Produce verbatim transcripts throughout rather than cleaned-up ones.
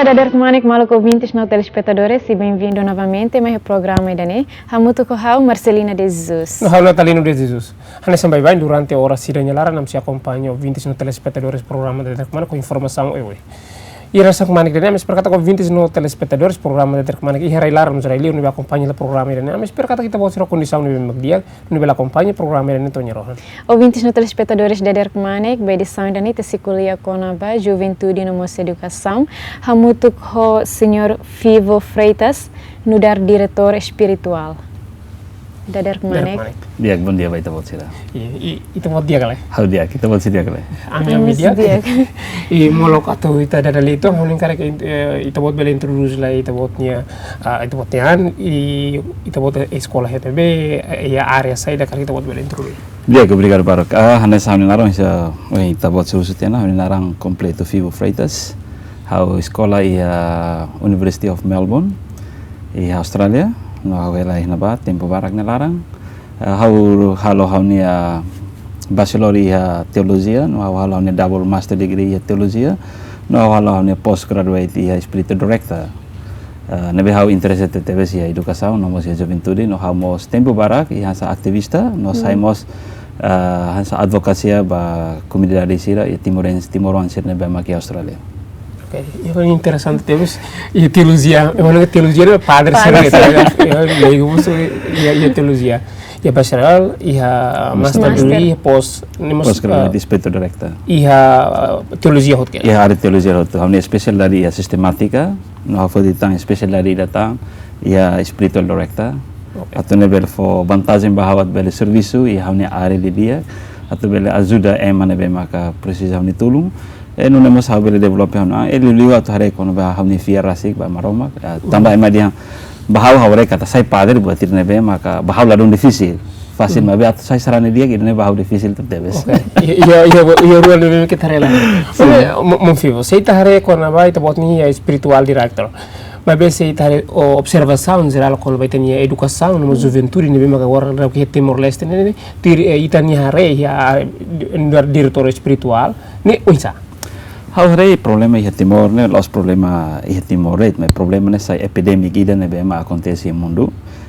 Dader kmanek maluk ouvintes no telespetadores, e bem-vindo novamente mai iha programa ida-ne'e. Hamutuk ho ha'u Marcelina de Jesus. No ha'u Natalino de Jesus. Hanesan baibain durante oras ida nia laran ami sei akompaña ouvintes no telespetadores programa Dader Kmanek ho informasaun oioin. I hanesan kmanek ida-ne'e ami espera katak ouvintes no telespetadores programa Dader Kmanek iha rai-laran no rai-liur ne'ebé akompaña hela programa ida-ne'e, ami espera katak ita-boot sira ho kondisaun ne'ebé mak di'ak, ne'ebé bele akompaña programa ida-ne'e to'o nia rohan. Ouvintes no telespetadores Dader Kmanek, ba edisaun ida-ne'e ita sei ko'alia kona-ba juventude no mós edukasaun, hamutuk ho Señór Fivo Freitas, nu'udar diretór espirituál. Dader Kmanek. Dader Kmanek. Di'ak, bondia ba ita-boot sira. I, i, ita-boot di'ak ka lae? Ha'u di'ak, ita-boot sira di'ak ka lae? Ami, ami, ami mós di'ak. Di'ak. I molok atu ita dada lia uitoan, ha'u hakarak, eh, ita-boot bele introdús lai ita-boot nia, ah, ita-boot nia an, i ita-boot eskola iha ne'ebé, eh, iha área saida karik ita-boot bele introdús. Di'ak, obrigadu barak. Ah, hanesan ha'u-nia naran, se, eh, ita-boot sira husu tiha ona, ha'u-nia naran kompletu Fivo Freitas. Ha'u eskola iha University of Melbourne, iha Austrália. No ha'u hela iha ne'ebá tempu barak nia laran. Eh, ha'u halo ha'u-nia bachelor iha teolojia, no ha'u halo ha'u-nia double master degree iha teolojia, no ha'u halo ha'u-nia postgraduate iha spiritual director. Eh, ne'ebé ha'u interese tebetebes iha edukasaun, no mós iha juventude, no ha'u mós tempu barak, iha hanesan ativista, no sai mós, eh, hanesan advokasia ba komunidade sira, iha timorense, timoroan sira ne'ebé mak iha Austrália. Oke, iha interesante tebes, iha teolojia, iha mana teolojia ne'e padre sira, padre sira. Iha, iha, iha, iha teolojia. Iha bacharel, iha master degree, iha pós, ne'e mós, postgraduate, eh, spiritual director. Iha, eh, teolojia hotu kedas. Iha área teolojia hotu. Ha'u-nia espesialidade iha sistemátika, no ha'u foti tan espesialidade ida tan iha spiritual director. Oke. Atu nune'e bele fó vantajen ba ha'u atu bele servisu iha ha'u-nia área didi'ak, atu bele ajuda ema ne'ebé maka presiza ha'u-nia tulun. I nune'e mós ha'u bele develop ha'u-nia an, i liuliu atu haree kona-ba ha'u-nia fiar rasik ba Maromak. Eh, tanba ema dehan ba ha'u, ha'u haree katak sai padre buat ida ne'ebé maka ba ha'u ladún difisil. Fasil, maibé atu sai sarani di'ak ida-ne'e ba ha'u difisil tebetebes. Oke. Iha, iha, iha, iha rua ne'ebé mak ita haree lai. Sin. Maun, maun Fivo, se ita haree kona-ba ita-boot nia espiritual director. Maibé se ita haree, o, observasaun jerál kona-ba ita-nia edukasaun, no mós juventude ne'ebé maka agora daudaun iha Timor-Leste ne'e, ne'e, tuir, eh, ita-nia haree, iha, ah, nu'udar diretór espirituál, ne'e oinsá? Ha'u haree problema iha Timor ne'e, la'ós problema iha Timor de'it, maibé problema ne'e sai epidemik ida ne'ebé mak akontese iha mundu.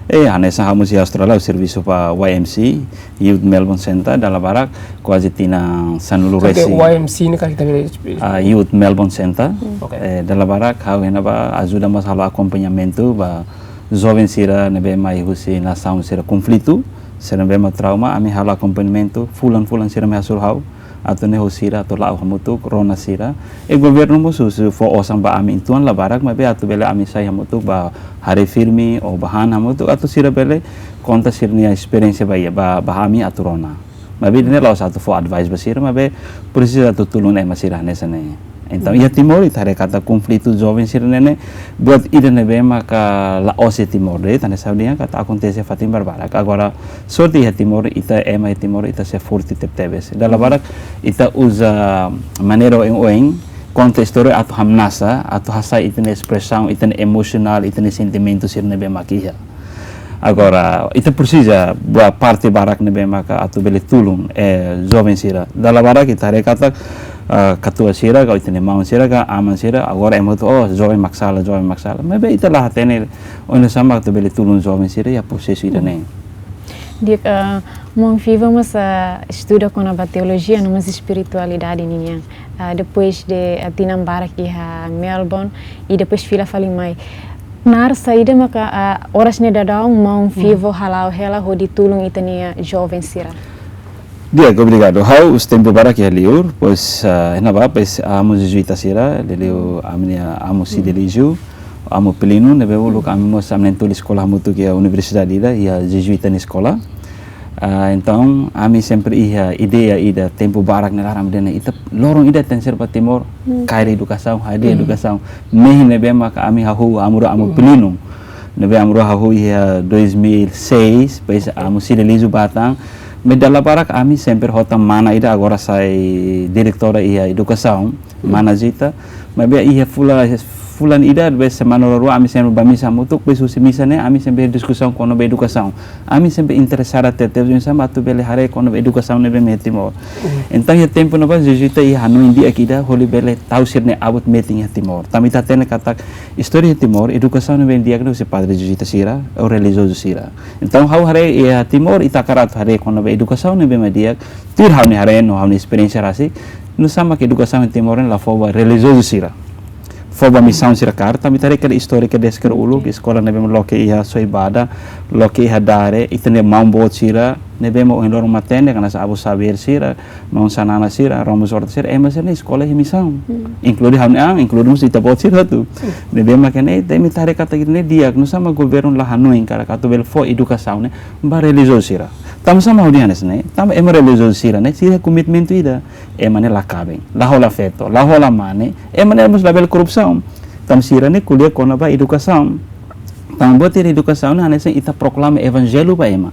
I hanesan ha'u mós iha Austrália, ha'u servisu ba Y M C, Youth Melbourne Centre, dala barak, kuaze tinan sanulu-resin. Oke, Y M C ne'e karik ita bele esplika? Ah, Youth Melbourne Centre. Hmm. Oke. Eh, dala barak, ha'u iha ne'ebá ajuda mós halo akompañamentu ba joven sira ne'ebé mai husi nasaun sira konflitu, sira ne'ebé mak trauma, ami halo akompañamentu, fulan-fulan sira mai hasoru ha'u, atu nune'e ho sira, atu la'o hamutuk, rona sira. I governu mós husu fó osan ba ami uitoan la barak, maibé atu bele ami sai hamutuk ba haree filme, ou ba han hamutuk, atu sira bele konta sira-nia esperiénsia ba iha, ba, ba ami atu rona. Maibé ida-ne'e la'ós atu fó advice ba sira, maibé presiza atu tulun ema sira hanesan ne'e. Entaun, iha Timor, ita haree katak konflitu joven sira-ne'e ne'e, buat ida ne'ebé maka la'ós iha Timor de'it, hanesan ha'u dehan katak akontese fatin barbarak. Agora, sorte iha Timor, ita ema iha Timor, ita sei forte tebetebes. Dala barak, ita uza maneira oioin, konta istória atu hamnasa, atu hasai ita-nia espresaun, ita-nia emosionál, ita-nia sentimentu sira ne'ebé mak iha. Agora, ita presiza buat parte barak ne'ebé maka atu bele tulun, eh, joven sira. Dala barak ita haree katak, eh, katuas sira, ka ita-nia maun sira, ka aman sira, agora ema hotu, oh, joven mak sala, joven mak sala. Maibé ita la hatene, oinsá mak atu bele tulun joven sira iha prosesu ida-ne'e. Di'ak, eh, maun Fivo mós, eh, estuda kona-ba teolojia, no mós espiritualidade ninian. Ah, depois de, ah, tinan barak iha Melbourne, i depois fila fali mai. Knaar saida maka, ah, oras ne'e daudaun maun Fivo hala'o hela hodi tulun ita-nia joven sira? Di'ak, obrigadu. Ha'u husu tempu barak iha li'ur, pois, ah, iha ne'ebá, pois, amu jezuíta sira, liuliu ami-nia amu Cidelígio, amu Pilino, ne'ebé uluk ami mós ami na'in-tolu eskola hamutuk iha universidade ida, iha jezuíta nia eskola. Ah, entaun, ami sempre iha ideia ida, tempu barak nia laran ami dehan ita loron ida tenke ser ba Timor, kaer edukasaun, hadi'a edukasaun. Mehi ne'ebé maka ami hahú, amu rua amu Pilino. Ne'ebé amu rua hahú iha dois mil e seis, depois amu Cidelígio bá tan. Maibé dala barak ami sempre ho tan mana ida agora sai diretora iha edukasaun, mana Zita. Maibé iha fulan fulan ida, depois semana rua, ami sempre bá misa hamutuk, depois husi misa ne'e, ami sempre diskusaun kona-ba edukasaun. Ami sempre interesadu tebes, oinsá mak atu bele haree kona-ba edukasaun ne'ebé iha Timor. Entaun, iha tempu ne'ebá, jezuita iha hanoin di'ak ida, hodi bele tau sira-nia abut metin iha Timor. Tanba ita hatene katak, istória iha Timor, edukasaun ne'ebé di'ak ne'e husi padre jezuita sira, ou relijiozu sira. Entaun, ha'u haree iha Timor, ita hakarak atu haree kona-ba edukasaun ne'ebé mak di'ak, tuir ha'u-nia haree no ha'u-nia esperiénsia rasik, nusá mak edukasaun iha Timor ne'e la fó ba relijiozu sira. Fó ba misaun sira karik, tanba ita haree katak istória ke de'it uluk, eskola ne'ebé mak loke iha Soibada, loke iha Dare, ita-nia maun boot sira, ne'ebé mak ohin loron matenek, hanesan Abu Sabir sira, maun Xanana sira, Ramos Horta sira, ema sira-ne'e eskola iha misaun. Inklui ha'u-nia an, inklui mós ita-boot sira hotu. Ne'ebé mak ne'e, ita haree katak ida-ne'e di'ak, nusá mak governu la hanoin karik atu bele fó edukasaun ne'e ba relijiozu sira. Tanba sá mak ha'u dehan hanesan ne'e, tanba ema relijiozu sira-ne'e, sira komitmentu ida. Ema ne'e la kaben, la hola feto, la hola mane, ema ne'e mós labele korrupsaun. Tanba sira-ne'e ko'alia kona-ba edukasaun. Tanba buat ida edukasaun ne'e hanesan ita proklama evanjellu ba ema.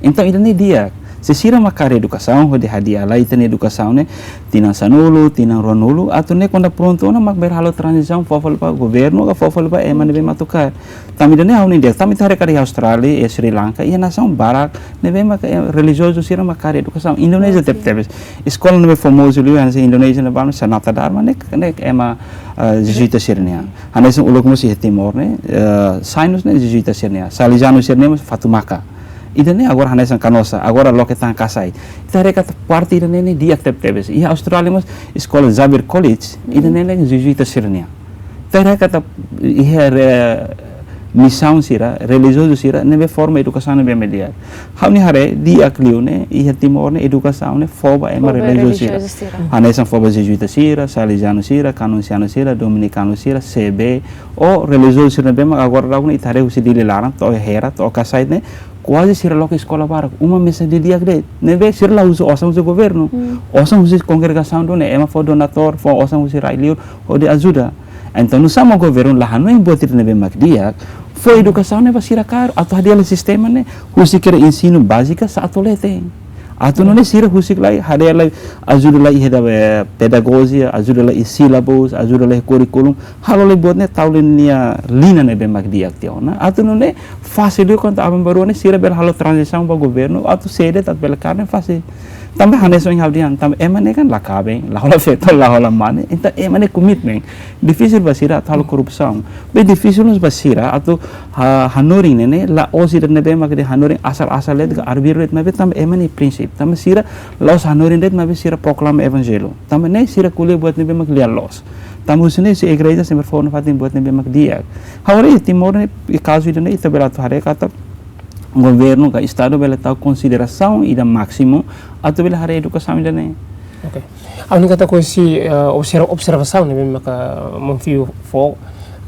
Entaun ida-ne'e di'ak. Se sira mak kaer edukasaun, hodi hadi'a lai ita-nia edukasaun ne'e, tinan sanulu, tinan ruanulu, atu nune'e kuandu prontu ona mak bele halo tranzisaun fó fali ba governu, ka fó fali ba ema ne'ebé mak atu kaer. Tanba ida-ne'e ha'u-nia di'ak, tanba ita haree karik iha Austrália, iha Sri Lanka, iha nasaun barak, ne'ebé mak, eh, relijiozu sira mak kaer edukasaun. Indonézia tebetebes. Eskola ne'ebé famozu liu, hanesan Indonézia ne'ebá, Sanata Dharma, ne'e, ne'e ema, eh, jezuita sira-nian. Hanesan uluk mós iha Timor ne'e, eh, Sinus ne'e jezuita sira-nian. Salesianu sira-nian mós Fatumaka. Ida-ne'e agora hanesan Canossa, agora loke tan Kasai. Ita haree katak parte ida-ne'e ne'e di'ak tebetebes. Iha Austrália mós eskola Xavier College, ida-ne'e ne'e jezuita sira-nian. Ita haree katak iha re-, misaun sira, relijiozu sira, ne'ebé forma edukasaun ne'ebé mak di'ak. Ha'u-nia haree di'ak liu ne'e, iha Timor ne'e edukasaun ne'e fó ba ema relijiozu sira. Hanesan fó ba jezuita sira, salesianu sira, kanonsianu sira, dominikanu sira, C B, ou relijiozu sira ne'ebé mak agora daudaun ne'e ita haree husi Dili laran, to'o Hera, to'o Kasai ne'e, kuaze sira loke eskola barak, uma mesak didi'ak de'it. Ne'ebé sira la uza osan husi governu. Osan husi kongregasaun duni, ema fó donatór, fó osan husi rai-li'ur, hodi ajuda. Entaun, nusá mak governu la hanoin buat ida ne'ebé mak di'ak, fó edukasaun ne'e ba sira kaer, atu hadi'a lai sistema ne'e, husik kedas ensinu bázika sa'e to'o leten. Atu nune'e sira husik lai, hadi'a lai, ajuda lai iha, eh, pedagojia, ajuda lai iha sílabus, ajuda lai iha kurríkulu, halo lai buat ne'e tau lai nia liña ne'ebé mak di'ak tiha ona. Atu nune'e fasil liu kuandu aban-bainrua ne'e sira bele halo tranzisaun ba governu, atu sé de'it atu bele kaer ne'e fasil. Tanba hanesan ohin ha'u dehan, tanba ema ne'e kan la kaben, la hola feto, la hola mane, entaun ema ne'e komitmen. Difisil ba sira atu halo korrupsaun. Be difisil mós ba sira atu ha-, hanorin ne'e ne'e, la'ós ida ne'ebé mak dehan hanorin asal-asal de'it, ka arbiru de'it, maibé tanba ema nia prinsípiu. Tanba sira la'ós hanorin de'it, maibé sira proklama evanjellu. Tanba ne'e sira ko'alia buat ne'ebé mak lia loos. Tanba husi ne'e husi igreja sempre fó nafatin buat ne'ebé mak di'ak. Agora iha Timor ne'e, iha kazu ida-ne'e, ita bele atu haree katak governu ka estadu bele tau konsiderasaun ida másimu atu bele haree edukasaun ida-ne'e. Oke. Ha'u hakarak ko'alia husi, eh, observa-, observasaun ne'ebé maka maun Fiu fó,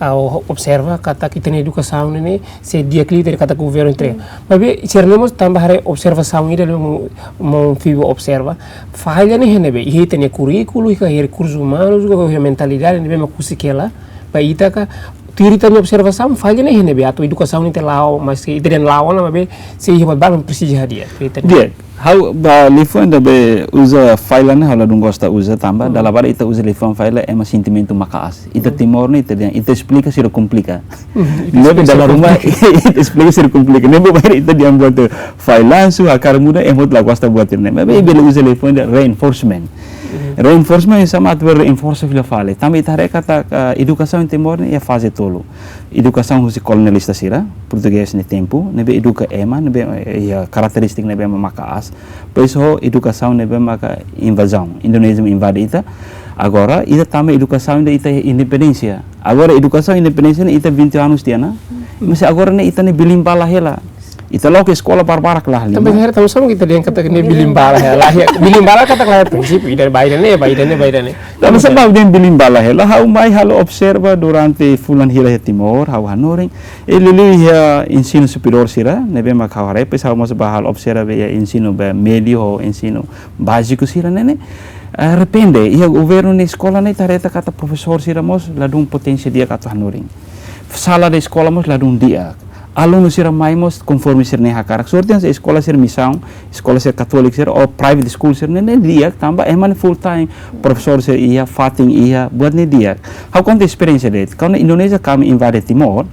ha'u observa katak ita-nia edukasaun ne'e sei di'ak liu de'it katak governu entrega. Maibé, sira-ne'e mós tanba haree observasaun ida ne'ebé maun, maun Fiu observa. Falla ne'e iha ne'ebé, iha ita-nia kurríkulu, iha rekursus umanus, iha mentalidade ne'ebé mak husik hela ba ita ka, tuir ita-nia observasaun, falla ne'e iha ne'ebé, atu edukasaun ne'e ita la'o, maske ita dehan la'o ona, maibé sei iha buat balu presiza hadi'a. Tuir ita-nia. Di'ak, ha'u ba liafuan ida be uza falla ne'e ha'u ladún gosta uza tanba, dala barak ita uza liafuan falla ema sentimentu maka'as. Ita Timor ne'e ita dehan, ita esplika sira komplika. Ne'ebé dala ruma, ita esplika sira komplika. Ne'ebé bainhira ita dehan buat fallansu, hakarak muda, ema hotu la gosta buat ne'e. Maibé bele uza liafuan ida reinforcement. Reinforcement oinsá mak atu reinforce fila fali. Tanba ita haree katak, eh, edukasaun iha Timor ne'e iha faze tolu. Edukasaun husi kolonialista sira, portugés nia tempu, ne'ebé eduka ema, ne'ebé, eh, iha karakterístika ne'ebé mak maka'as. Depois ho edukasaun ne'ebé maka invazaun, Indonézia invade ita. Agora, ita tama edukasaun ida ita independénsia. Agora, edukasaun independénsia ne'e ita vinte anos tiha ona. Mas agora ne'e ita ne'e bilinguál hela. Ita loke eskola barbarak la halimar. Tanba hera tanba sá mak ita dehan katak ne'e bilinguál hela. Bilinguál katak la prinsípiu, ida ba ida-ne'e, ba ida-ne'e, ba ida-ne'e. Tanba sá mak dehan bilinguál hela, ha'u mai halo observa durante fulan hira iha Timor, ha'u hanorin. I liuliu iha ensinu superiór sira, ne'ebé mak ha'u haree, depois ha'u mós bá halo observa iha ensinu be médiu ho ensinu báziku sira ne'e ne'e. Eh, repente, iha governu nia eskola ne'e ita haree katak profesór sira mós ladún poténsia di'ak atu hanorin. Sala de eskola mós ladún di'ak. Alunu sira mai mós konforme sira-nia hakarak. Sorte hanesan eskola sira misaun, eskola sira katólika sira, ou private school sira ne'e, ne'e di'ak, tanba ema ne'e full time, profesór sira iha, fatin iha, buat ne'e di'ak. Ha'u konta esperiénsia de'it. Kuandu Indonézia kami invade Timor,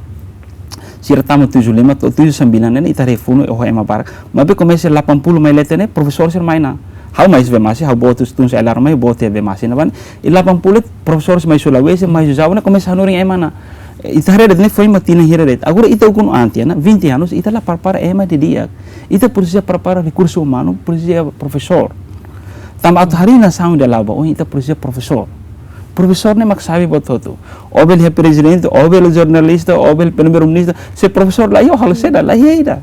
sira tama tujuh lima to'o tujuh sembilan ne'e, ita refunu ho ema barak. Maibé komesa delapan puluh mai leten ne'e, profesór sira mai ona. Ha'u mai Bemasi, ha'u boot tun sa'e laran mai, boot iha Bemasi ne'ebá. I delapan puluh profesór mai Sulawesi, mai Sumbawa ne'e, komesa hanorin ema ona. Ita haree de'it ne'e foin mak tinan hira de'it. Agora ita ukun antes, ne'e, vinte anos, ita la prepara ema didi'ak. Ita presiza prepara rekursu umanu, presiza profesór. Tanba atu harii nasaun ida la'o ba oin, ita presiza profesór. Profesór ne'e mak sabe buat hotu. Ó bele iha prezidente, ó bele jornalista, ó bele primeiru-ministru, se profesór la iha, ó halo saida, la iha ida.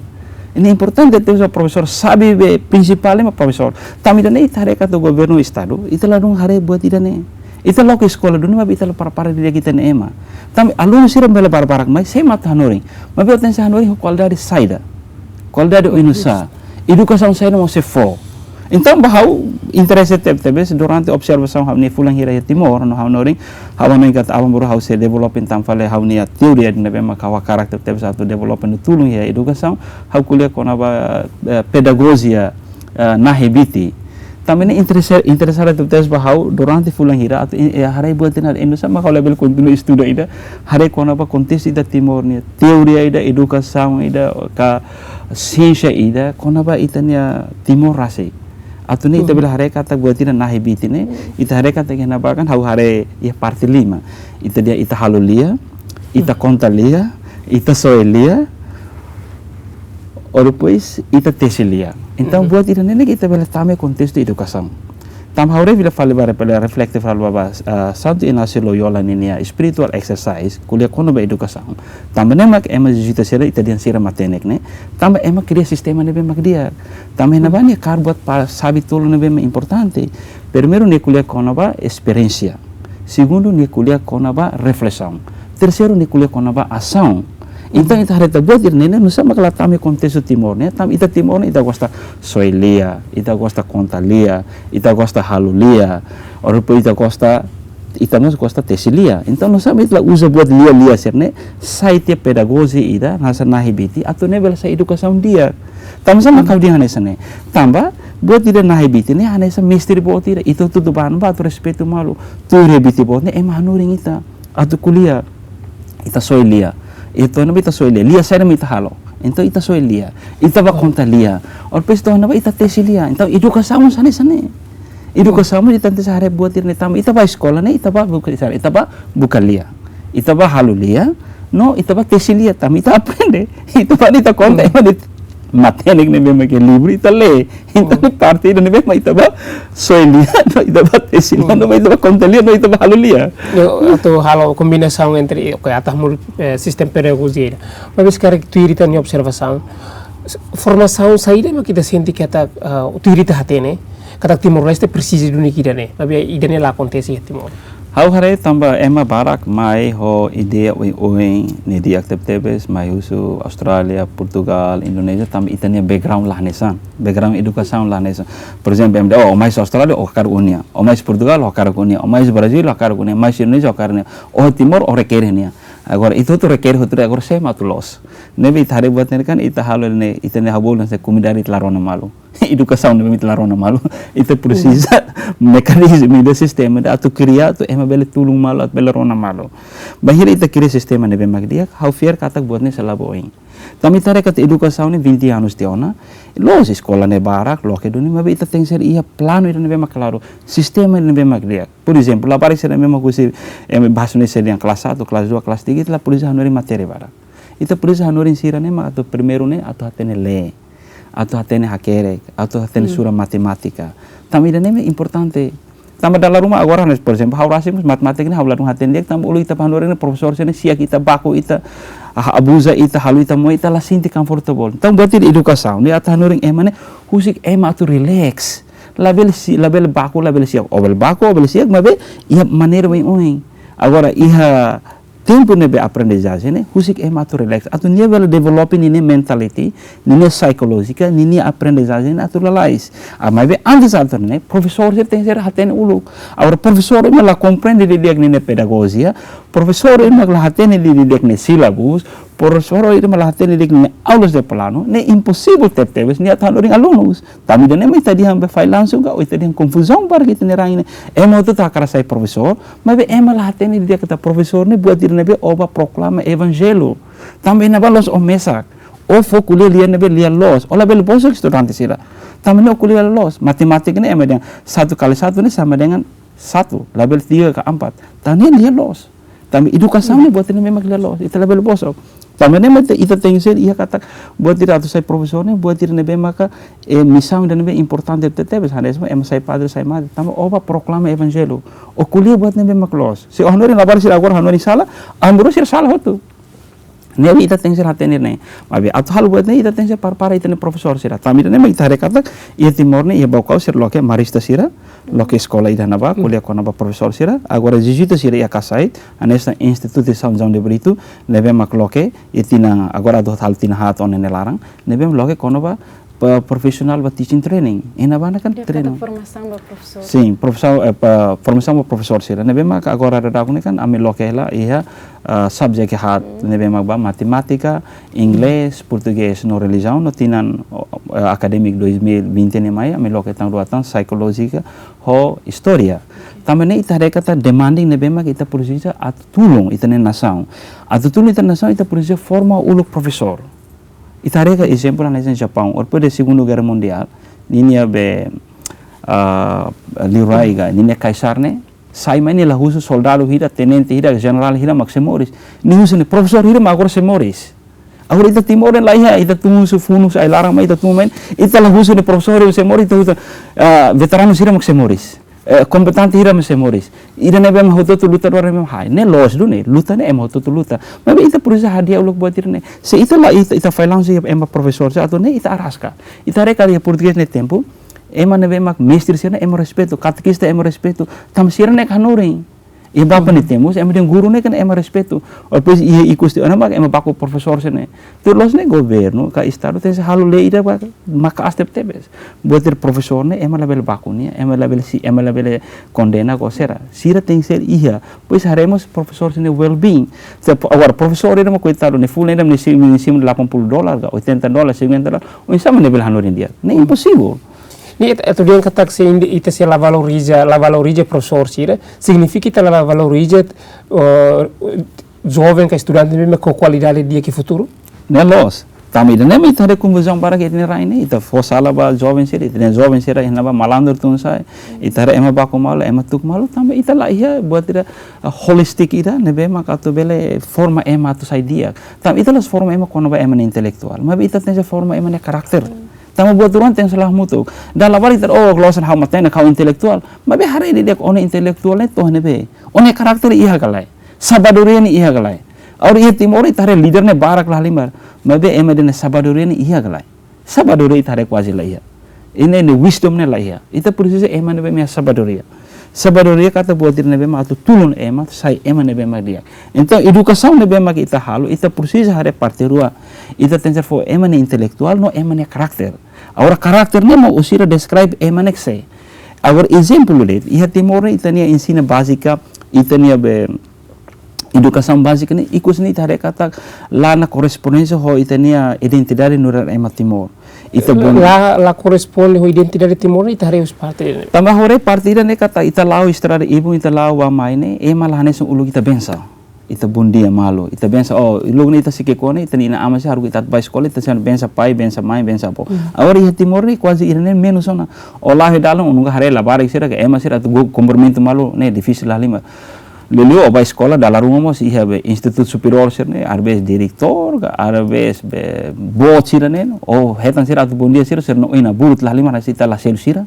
Ne'e importante tebes ba profesór, sabe be prinsipál mak profesór. Tanba ida-ne'e ita haree katak governu estadu, ita ladún haree buat ida-ne'e. Ita loke eskola duni, maibé ita la prepara didi'ak ita-nia ema. Tanba alunu sira bele barak-barak mai, sé mak atu hanorin. Maibé ó tenke hanorin ho kualidade saida. Kualidade oinsá. Edukasaun saida mak sei fó. Entaun, ba ha'u interese teb-, tebes durante observasaun ha'u-nia fulan hira iha Timor, no ha'u hanorin, ha'u hanoin katak aban-bainrua ha'u sei develop entaun fali ha'u-nia teoria ne'ebé mak ha'u hakarak teb-, tebes atu develop no tulun iha edukasaun, ha'u ko'alia kona-ba, eh, pedagojia, eh, nahe biti. Tanba ne'e interese, interese teb-, tebes ba ha'u durante fulan hira atu in-, eh, haree buat ida-ne'e, oinsá mak ha'u labele kontinua estuda ida, haree kona-ba kontestu ida Timor nian, teoria ida, edukasaun ida, ka siénsia ida, kona-ba ita-nia Timor rasik. Atu nune'e ita bele haree katak buat ida nahe biti ne'e, ita haree katak iha ne'ebá kan ha'u haree iha parte lima. Ita dehan ita halo lia, ita konta lia, ita soe lia, ou depois ita tesi lia. Entaun, buat ida-ne'e ne'e ita bele tama iha kontestu edukasaun. Tanba ha'u haree fila fali ba, bele reflekte fali ba, ah, Santo Inácio Loyola ninia spiritual exercise, ko'alia kona-ba edukasaun. Tanba ne'e mak ema jezuita sira, ita dehan sira matenek ne'e. Tanba ema kria sistema ne'ebé mak di'ak. Tanba iha ne'ebá nia kaer buat sabi tolu ne'ebé mak importante. Primeiru nia ko'alia kona-ba esperiénsia. Segundu nia ko'alia kona-ba reflesaun. Terseiru nia ko'alia kona-ba asaun. Entaun ita haree katak buat ida-ne'e ne'e oinsá mak la tama iha kontestu Timor ne'e. Tanba ita Timor ne'e ita gosta soe lia, ita gosta konta lia, ita gosta halo lia, ou depois ita gosta, ita mós gosta tesi lia. Entaun oinsá mak ita la uza buat lia-lia sira-ne'e sai tiha pedagojia ida, hanesan nahe biti, atu nune'e bele sai edukasaun di'ak. Tanba sá mak ha'u dehan hanesan ne'e? Tanba buat ida nahe biti ne'e hanesan mestre boot ida, ita hotu-hotu bá ona bá atu respeitu malu. Tuir iha biti boot ne'e ema hanorin ita atu ko'alia. Ita soe lia. Ita to'o iha ne'ebá ita soe lia. Lia saida mak ita halo. Entaun ita soe lia. Ita bá konta lia. Ou depois to'o iha ne'ebá ita tesi lia. Entaun edukasaun mós hanesan ne'e. Edukasaun mós ita tenke haree buat ida-ne'e tanba ita bá eskola ne'e, ita bá buka, ita bá buka lia. Ita bá halo lia, no ita bá tesi lia, tanba ita aprende. Ita bá ita konta, ema dehan matenek ne'ebé mak iha livru, ita lee. Entaun parte ida ne'ebé mak ita bá soe lia, no ita bá tesi lia, no ita bá konta lia, no ita bá halo lia. Yo, atu halo kombinasaun entre, oke, atu hamul, eh, sistema pedagojia ida. Maibé sekarang tuir ita-nia observasaun, formasaun saida mak ita sente katak, eh, tuir ita hatene katak Timor-Leste presiza duni ida-ne'e, maibé ida-ne'e la akontese iha Timor. Ha'u haree tanba ema barak mai ho ideia oioin, ne'e di'ak tebetebes, mai husi Austrália, Portugal, Indonézia, tanba ita-nia background la hanesan, background edukasaun la hanesan. Por ezemplu, ema dehan, oh, ó mai husi Austrália, ó hakarak ó-nia. Ó mai husi Portugal, ó hakarak ó-nia. Ó mai husi Brazíl, ó hakarak ó-nia. Mai husi Indonézia, ó hakarak ó-nia. Ó Timor, ó rekere ó-nia. Agora, ita hotu rekere hotu, agora sé mak atu loos. Ne'ebé ita haree buat ne'e kan, ita halo ne'e, ita-nia ha'u bolu hanesan komunidade ita la rona malu. Edukasaun ne'ebé ita la rona malu. Ita presiza mekanizmu ida, sistema ida atu kria atu ema bele tulun malu, atu bele rona malu. Bainhira ita kria sistema ne'ebé mak di'ak, ha'u fiar katak buat ne'e sei la'o ba oin. Tanba ita haree katak edukasaun ne'e vinte anos tiha ona, loos eskola ne'e barak, loke duni, maibé ita tenke iha planu ida ne'ebé mak klaru, sistema ida ne'ebé mak di'ak. Por ezemplu, labarik sira ne'ebé mak husi, ema bá husi ne'e sira dehan kelas satu, kelas dua, kelas tiga, ita la presiza hanorin matéria barak. Ita presiza hanorin sira ne'e mak atu primeiru ne'e atu hatene lee, atu hatene hakerek, atu hatene sura matemátika. Tanba ida-ne'e importante. Tanba dala ruma agora ne'e, por ezemplu, ha'u rasik mós matemátika ne'e ha'u ladún hatene di'ak, tanba uluk ita bá hanorin ne'e profesór sira ne'e siak ita, baku ita, ah, abuza ita, halo ita moe, ita la sente comfortable. Entaun buat ida edukasaun ne'e atu hanorin ema ne'e, husik ema atu relax. Labele si-, labele baku, labele siak. Ó bele baku, ó bele siak, maibé iha maneira oioin. Agora, iha tempu ne'ebé aprendizajen ne'e, husik ema atu relax. Atu nia bele develop ninia mentality, ninia psikolojia, ninia aprendizajen atu lalais. Ah, maibé antes atu ne'e, profesór sira tenke ser hatene uluk. Agora, profesór ema la komprende didi'ak ninia pedagojia, profesór ema la hatene didi'ak nia silabus, profesór ida mak la hatene di'ak nia aulas de planu, ne'e imposivel tebetebes nia atu hanorin alunus. Tanba ida-ne'e mak ita dehan be fallansu ka, ou ita dehan konfuzaun para ke ita-nia rain ne'e. Ema hotu hakarak sai profesór, maibé ema la hatene di'ak katak profesór ne'e buat ida ne'ebé ó bá proklama evanjellu. Tanba ne'ebá loos ó mesak. Ó fó ko'alia lia ne'ebé lia loos. Ó labele bosok estudante sira. Tanba ne'e ó ko'alia loos. Matemátika ne'e ema dehan satu kali satu ne'e sama dengan satu. Labele tiga ka empat. Tanba ne'e lia loos. Tanba edukasaun ne'e buat ida ne'ebé mak lia loos. Ita labele bosok. Tanba ne'e mak ita, ita tenke ser iha katak buat ida atu sai profesór ne'e buat ida ne'ebé maka, eh, misaun ida ne'ebé importante tebetebes. Hanesan ema sai padre, sai madre. Tanba ó bá proklama evanjellu. Ó ko'alia buat ne'ebé mak loos. Se ó hanorin labarik sira agora hanorin sala, aman-boot sira sala hotu. Ne'ebé ita tenke ser hatene ne'e. Maibé atu halo buat ne'e ita tenke ser prepara ita-nia profesór sira. Tanba ida-ne'e mak ita haree katak iha Timor ne'e iha Baucau sira loke marista sira, loke eskola ida ne'ebá, ko'alia kona-ba profesór sira. Agora jezuita sira iha Kasait, hanesan Instituto São João de Brito, ne'ebé mak loke, iha tinan, agora atu halo tinan haat ona nia laran, ne'ebé mak loke kona-ba pa-, profesionál ba teaching training. Iha ne'ebá ne'e kan treinu. Formasaun ba profesór. Sin, profesaun, eh, pa-, formasaun ba profesór sira. Ne'ebé mak agora daudaun ne'e kan ami loke hela iha, ah, subject haat, ne'ebé mak ba matemátika, inglés, portugés no relijiaun no tinan, oh, eh, akadémiku dois mil e vinte ne'e mai, ami loke tan rua tan psikolojia ho istória. Tanba ne'e ita haree katak demanding ne'ebé mak ita presiza atu tulun ita-nia nasaun. Atu tulun ita-nia nasaun ita presiza forma uluk profesór. Ita haree katak ezemplu hanesan Japaun, depois de Segunda Guerra Mundial, ninia be, ah, rei ka, ninia kaisar ne'e, sai mai nia la husu soldadu hira, tenente hira, jenerál hira mak sei moris. Nia husu nia profesór hira mak agora sei moris. Agora ita Timor ne'e la iha, ita tun husu funu, sai laran mai ita tun mai, ita la husu nia profesór hira sei moris, ita husu, ah, veteranu sira mak sei moris. Eh, kombatente hira mak sei moris. Ida ne'ebé mak hotu-hotu luta dua ne'ebé mak hai. Ne'e loos duni, luta ne'e ema hotu-hotu luta. Maibé ita presiza hadi'a uluk buat ida-ne'e. Se ita la, ita, ita fallansu iha ema profesór sira atu ne'e ita araska. Ita haree katak iha portugés nia tempu, ema ne'ebé mak mestre sira ne'e ema respeitu, katekista ema respeitu. Tanba sira ne'e hanorin. Iha Bapa nia tempu, ema dehan guru ne'e kan ema respeitu. Depois iha ikus tiha ona mak ema baku profesór sira ne'e. Tuir loos ne'e governu ka estadu tenke halo lei ida ba maka'as tebetebes. Buat ida profesór ne'e ema labele baku nia, ema labele si, ema labele kondena ka sira. Sira tenke ser iha. Depois haree mós profesór sira-nia well-being. Se po-, agora profesór ida mak koitadu ne'e fulan ida mak ne'e si, ne'e si delapan puluh dolar ka, oitenta dolar, cinquenta dolar. Oinsá mak ne'e bele hanorin di'ak? Ne'e imposivel. Ne'e ita, ita dehan katak se ita sei la valoriza, la valoriza profesór sira, signifika ita la valoriza, eh, joven ka estudante ne'ebé mak ho kualidade di'ak iha futuru? Ne'e loos. Tanba ida-ne'e mak ita haree konfuzaun barak iha ita-nia rain ne'e, ita fó sala ba joven sira, ita dehan joven sira iha ne'ebá malandru tun sa'e, ita haree ema baku malu, ema tuku malu, tanba ita la iha buat ida, ah, holistik ida, ne'ebé mak atu bele forma ema atu sai di'ak. Tanba ita la'ós forma ema kona-ba ema nia intelektuál, maibé ita tenke forma ema nia karakter. Tanba buat rua ne'e tenke ser la hamutuk. Dala barak ita, oh, loos ona ha'u matenek, ha'u intelektuál. Maibé haree didi'ak ó-nia intelektuál ne'e to'o ne'ebé. Ó-nia karakter iha ka lae. Sabedoria ne'e iha ka lae. Agora iha Timor ita haree líder ne'e barak lahalimar. Maibé ema ida ne'e sabedoria ne'e iha ka lae. Sabedoria ita haree kuaze la iha. Ida-ne'e wisdom ne'e la iha. Ita presiza ema ne'ebé mak iha sabedoria. Sabedoria katak buat ida ne'ebé mak atu tulun ema, sai ema ne'ebé mak di'ak. Entaun edukasaun ne'ebé mak ita halo, ita presiza haree parte rua. Ita tenke ser fó ema nia intelektuál no ema nia karakter. Agora karakter ne'e mak ó sira describe ema ne'e ke sé. Agora ezemplu de'it, iha Timor ne'e ita-nia ensinu bázika, ita-nia be edukasaun bázika ne'e, ikus ne'e ita haree katak la iha korrespondénsia ho ita-nia identidade nu'udar ema Timor. Ita bun- La, la korresponde ho identidade Timor ne'e ita haree husi parte ne'e. Tanba haree parte ida-ne'e katak ita la'o estrada ibun, ita la'o bá mai ne'e, ema la hanesan uluk ita bensa. Ita bondia malu, ita bensa, oh, uluk ne'e ita sei ki'ik ona, ita-nia inan-aman sei haruka ita atu bá eskola, ita sei bensa pai, bensa mãe, bensa avó. Agora iha Timor ne'e kuaze ida-ne'e menus ona. Ó la'o iha dalan, ó nunka haree labarik sira ka ema sira atu go-, kumprimentu malu, ne'e difisil lahalimar. Liuliu ó bá eskola, dala ruma mós iha be institutu superiór sira ne'e, às vezes diretór ka, às vezes be boot sira ne'e, ó hetan sira atu bondia sira, sira-nia oin aburut lahalimar, hanesan ita la selu sira.